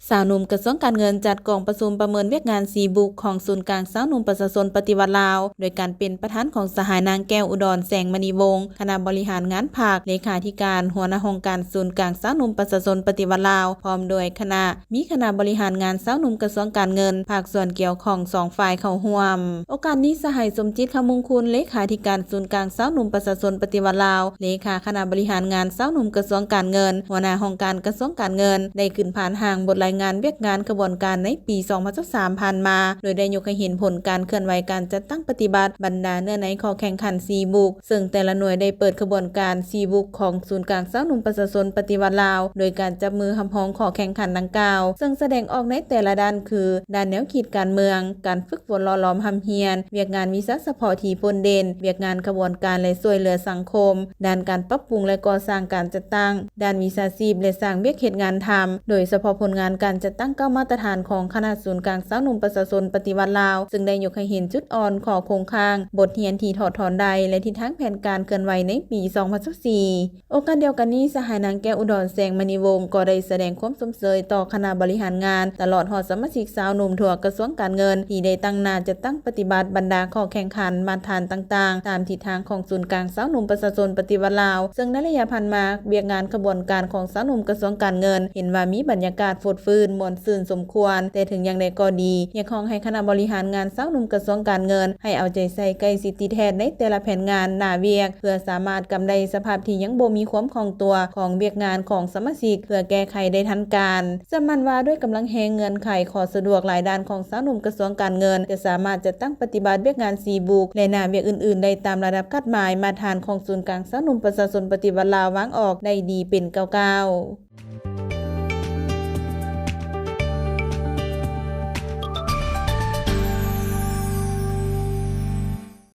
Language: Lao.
ຊາວໜຸ່ມກະຊວງການເງິນຈັດກອງປະຊຸມປະເມີນວຽກງານສີ່ບຸກຂອງສູນກາງຊາວໜຸ່ມປະຊາຊົນປະຕິວັດລາວ ໂດຍການເປັນປະທານຂອງສະຫາຍນາງ ແກ້ວອຸດອນ ແສງມະນີວົງ ຄະນະບໍລິຫານງານພັກ, ເລຂາທິການ, ຫົວໜ້າຫ້ອງການສູນກາງຊາວໜຸ່ມປະຊາຊົນປະຕິວັດລາວ ພ້ອມດ້ວຍຄະນະ, ມີຄະນະບໍລິຫານງານຊາວໜຸ່ມກະຊວງການເງິນ, ພາກສ່ວນກ່ຽວຂ້ອງສອງຝ່າຍເຂົ້າຮ່ວມ. ໂອກາດນີ້ ສະຫາຍ ສົມຈິດ ຄຳມຸງຄຸນ ເລຂາທິການສູນກາງຊາວໜຸ່ມປະຊາຊົນປະຕິວັດລາວ, ເລຂາຄະນະບໍລິຫານງານຊາວໜຸ່ມກະຊວງການເງິນ, ຫົວໜ້າຫ້ອງການກະຊວງການເງິນ ໄດ້ຂຶ້ນຜ່ານຮ່າງບົດລາຍງານວຽກງານຂະບວນການໃນປີສອງພັນຊາວສາມຜ່ານມາ, ໂດຍໄດ້ຍົກໃຫ້ເຫັນຜົນການເຄື່ອນໄຫວການຈັດຕັ້ງປະຕິບັດບັນດາເນື້ອໃນຂໍ້ແຂ່ງຂັນສີ່ບຸກ, ເຊິ່ງແຕ່ລະໜ່ວຍໄດ້ເປີດຂະບວນການສີ່ບຸກຂອງສູນກາງຊາວໜຸ່ມປະຊາຊົນປະຕິວັດລາວ, ໂດຍການຈັບມືຮັບຮອງຂໍ້ແຂ່ງຂັນດັ່ງກ່າວ, ເຊິ່ງສະແດງອອກໃນແຕ່ລະດ້ານຄື ດ້ານແນວຄິດການເມືອງ, ການຝຶກ ຝົນຫຼໍ່ຫຼອມຮ່ຳຮຽນ, ວຽກງານວິຊາສະເພາະທີ່ໂດດເດັ່ນ, ວຽກງານຂະບວນການ ແລະ ຊ່ວຍເຫຼືອສັງຄົມ, ດ້ານການປັບປຸງ ແລະ ກໍ່ສ້າງການຈັດຕັ້ງ, ດ້ານວິຊາຊີບ ແລະ ສ້າງວຽກເຮັດງານທຳ, ໂດຍສະເພາະຜົນງານການຈັດຕັ້ງເກົ້າມາດຕະຖານຂອງຄະນະສູນກາງຊາວໜຸ່ມປະຊາຊົນປະຕິວັດລາວ, ເຊິ່ງໄດ້ຍົກໃຫ້ເຫັນຈຸດອ່ອນ, ຂໍ້ຄົງຄ້າງ, ບົດຮຽນທີ່ຖອດຖອນໄດ້ ແລະ ທິດທາງແຜນການເຄື່ອນໄຫວໃນປີສອງພັນຊາວສີ່. ໂອກາດດຽວກັນນີ້, ສະຫາຍນາງ ແກ້ວອຸດອນ ແສງມະນີວົງ ກໍໄດ້ສະແດງຄວາມຊົມເຊີຍຕໍ່ຄະນະບໍລິຫານງານ ຕະຫຼອດຮອດສະມາຊິກຊາວໜຸ່ມທົ່ວກະຊວງການເງິນ ທີ່ໄດ້ຕັ້ງໜ້າຈັດຕັ້ງປະຕິບັດບັນດາຂໍ້ແຂ່ງຂັນມາດຕະຖານຕ່າງໆ ຕາມທິດທາງຂອງສູນກາງຊາວໜຸ່ມປະຊາຊົນປະຕິວັດລາວ, ເຊິ່ງໃນໄລຍະຜ່ານມາ, ວຽກງານຂະບວນການຂອງຊາວໜຸ່ມກະຊວງການເງິນ ເຫັນວ່າມີບັນຍາກາດຟົດຟື້ນມ່ວນຊື່ນສົມຄວນ, ແຕ່ເຖິງຢ່າງໃດກໍດີ, ຮຽກຮ້ອງໃຫ້ຄະນະບໍລິຫານງານຊາວໜຸ່ມກະຊວງການເງິນ ໃຫ້ເອົາໃຈໃສ່ໃກ້ຊິດຕິແທດໃນແຕ່ລະແຜນງານໜ້າວຽກ ເພື່ອສາມາດກຳໄດ້ສະພາບທີ່ຍັງບໍ່ມີຄວາມຄ່ອງຕົວຂອງວຽກງານຂອງສະມາຊິກ ເພື່ອແກ້ໄຂໄດ້ທັນການ. ເຊື່ອໝັ້ນວ່າດ້ວຍກຳລັງແຮງ, ເງື່ອນໄຂ, ຂໍ້ສະດວກຫຼາຍດ້ານຂອງຊາວໜຸ່ມກະຊວງການເງິນ ຈະສາມາດຈັດຕັ້ງປະຕິບັດວຽກງານສີ່ບຸກ ແລະ ໜ້າວຽກອື່ນໆ ໄດ້ຕາມລະດັບຄາດໝາຍມາດຕະຖານຂອງສູນກາງຊາວໜຸ່ມປະຊາຊົນປະຕິວັດລາວວາງອອກໄດ້ດີເປັນກ້າວໆ.